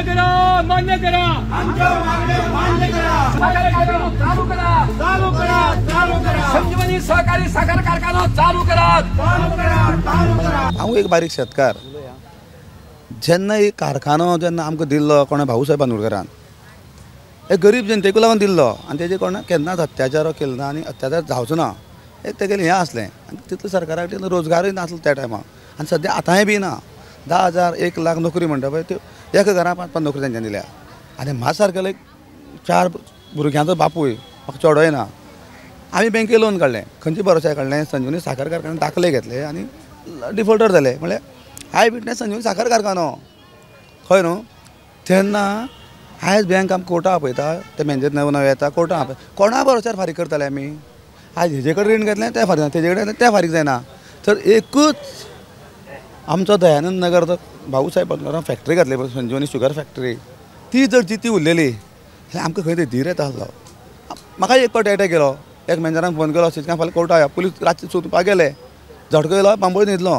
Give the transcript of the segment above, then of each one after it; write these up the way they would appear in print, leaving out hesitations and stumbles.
करा, मान्य करा, आमच्या मागण्या मान्य करा, साखर कारखानो चालू करा, चालू करा, चालू करा, संजीवनी सहकारी साखर कारखानो चालू करा, चालू करा, चालू करा। हांव एक बारीक शेतकार, जेन्ना एक कारखानो जेन्ना आमकां दिल्लो कोणा भाऊसाहेब बांदोडकरान, एक गरीब जनतेक लागून दिल्लो आनी तेजे कोणा केन्नाच अत्याचार केलो ना आनी अत्याचार जावचो ना एक तेगेलें हें आसलें। आनी तितलो सरकाराक तितलो रोजगारूय नासलो त्या टायमार आनी सद्या आतांय बी ना। 10,000 1 लाख नोकरी म्हणटा पळय त्यो एका घरां 5-5 नोकरी तेंच्यांनी दिल्या। आनी म्हाज्या सारकेलो एक 4 भुरग्यांचो बापूय, म्हाका चेडोय ना। आमी बँके लोन काडलें, खंयचे भरोश्यार काडलें, संजीवनी साखर कारखान्यान दाखले घेतले आनी डिफॉल्टर जाले। म्हणल्यार I witness संजीवनी साखर कारखानो खंय न्हू। तेन्ना आयज बँक आमकां कोर्टा आपयता, ते मॅनेजर नवे नवे येता, कोर्टा आपयता, कोणा भरोश्यार फारीक करतले आमी? आयज हेजे कडेन रीण घेतलें तें फारीक जायना, तेजे कडेन घेतलें तें फारीक जायना। तर एकूच आमचो दयानंद नगर तो भाऊसाहेब बांदोडकरान फॅक्टरी घातली पळय, संजीवनी शुगर फॅक्टरी, ती जर जिती उरलेली जाल्यार आमकां खंय तरी धीर येता आसलो। म्हाका एक फावट एटॅक केलो, एक मॅनेजरान फोन केलो, शिक्षकां फाल्यां कोर्टा या, पुलीस रातचे सोदपाक गेले, झटको येयलो, बांबोळे न्हिदलो।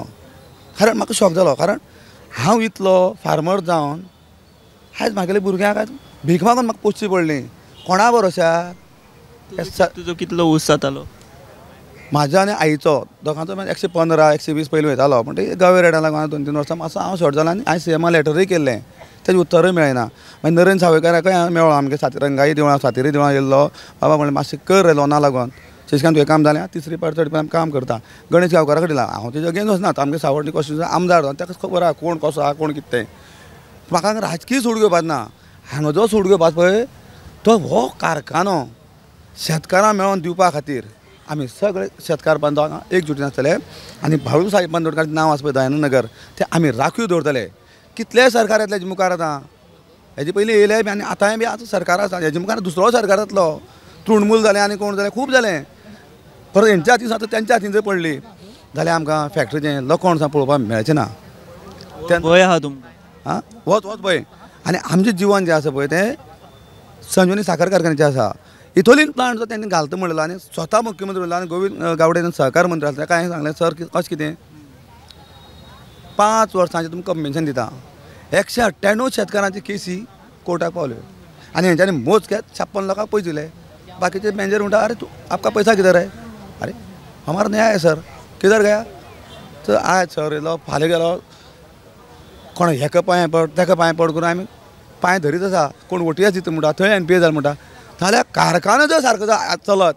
कारण म्हाका शॉक जालो, कारण हांव इतलो फार्मर जावन आयज म्हागेले भुरग्यांक आयज भीक मागून म्हाका पोसची पडली। कोणा भरोश्यार? तुजो कितलो ऊस जातालो? म्हाज्या आनी आईचो दोगांचो 115 120 पयलीं वयतालो, म्हणटकीर गवे रेडा लागून 2-3 वर्सां मातसो हांव शॉर्ट जालो आनी हांवें सीएमा लेटरूय केल्लें, तेजें उत्तरूय मेळना। मागीर नरेंद्र सावयकाराकय हांवें मेळ्ळो, आमगे रंगाई देवळां सातेरी देवळां येयल्लो, बाबा म्हणलें मातशें कर रे लोना लागून, शशिकांत तुवें काम जालें, तिसरी पावट चड आमी काम करता। गणेश गांवकारा कडेन हांव तेजे अगेन्स्ट वचना, आमगे सावड्डें कॉन्स्टिट्युएन्सी आमदार ताका खबर आहा कोण कसो आहा कोण कितें तें। म्हाका हांगा राजकीय सूड घेवपाक ना, हांगा जो सूड घेवपाक पळय तो हो कारखानो शेतकारां मेळोवन दिवपा खातीर आमी सगळे शेतकार बांदव हांगा एकजुटीन आसतले आनी भाऊसाहेब बांदोडकराचें नांव आसा पळय दयानंद नगर, तें आमी राखीव दवरतले। कितलेय सरकार येतले हेजे मुखार, आतां हेजे पयलीं येयले बी आनी आतांय बी आतां सरकार आसा, हेजे मुखार दुसरो सरकार जातलो, तृणमूल जालें आनी कोण जालें, खूब जालें, परत हेंच्या हातीन आतां तेंच्या हातीन जर पडली जाल्यार आमकां फॅक्टरीचें लोकोण पळोवपाक मेळचें ना। भंय आहा तुमकां? आं, होच होच भंय। आनी आमचें जिवन जें आसा पळय तें संजीवनी साखर कारखान्याचें आसा। इथोलीन प्लांट जो तेंणी घालता म्हणलेलो आनी स्वता मुख्यमंत्री उरलो आनी गोविंद गावडे सहकार मंत्री आसले, ताका हांवें सांगलें सर कशें कितें 5 वर्सांचें तुमकां कंपेन्शन दिता। 198 शेतकारांची केसी कोर्टाक पावल्यो आनी हेंच्यांनी मोजके 56 लोकांक पयशे दिले, बाकीचे मॅनेजर म्हणटा अरे तूं आपका पैसा किधर है, अरे हमारा न्याय है सर, किधर गया? तर आयज सर येयलो फाल्यां गेलो, कोण हेका पांय पड तेका पांय पड करून आमी पांय धरीत आसा, कोण ओटीएस दिता म्हणटा, थंय एनपीए जालें म्हणटा। जाल्यार कारखानो जर सारको चलत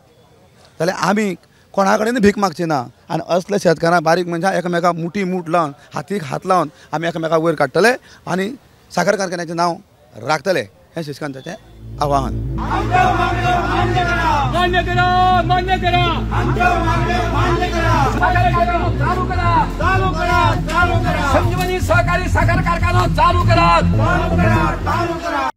जाल्यार आमी कोणा कडेन भीक मागची ना आनी असले शेतकारां बारीक मनशां एकामेका मुठी मूठ लावन हातीक हात लावन आमी एकामेका वयर काडटले आनी साखर कारखान्याचें नांव राखतले, हें शशिकांताचें आवाहन। मान्य करा, मान्य करा, आमच्या मागण्या मान्य करा, साखर कारखानो चालू करा, चालू करा, चालू करा, संजीवनी सहकारी साखर कारखानो चालू करा, चालू करा, चालू करा।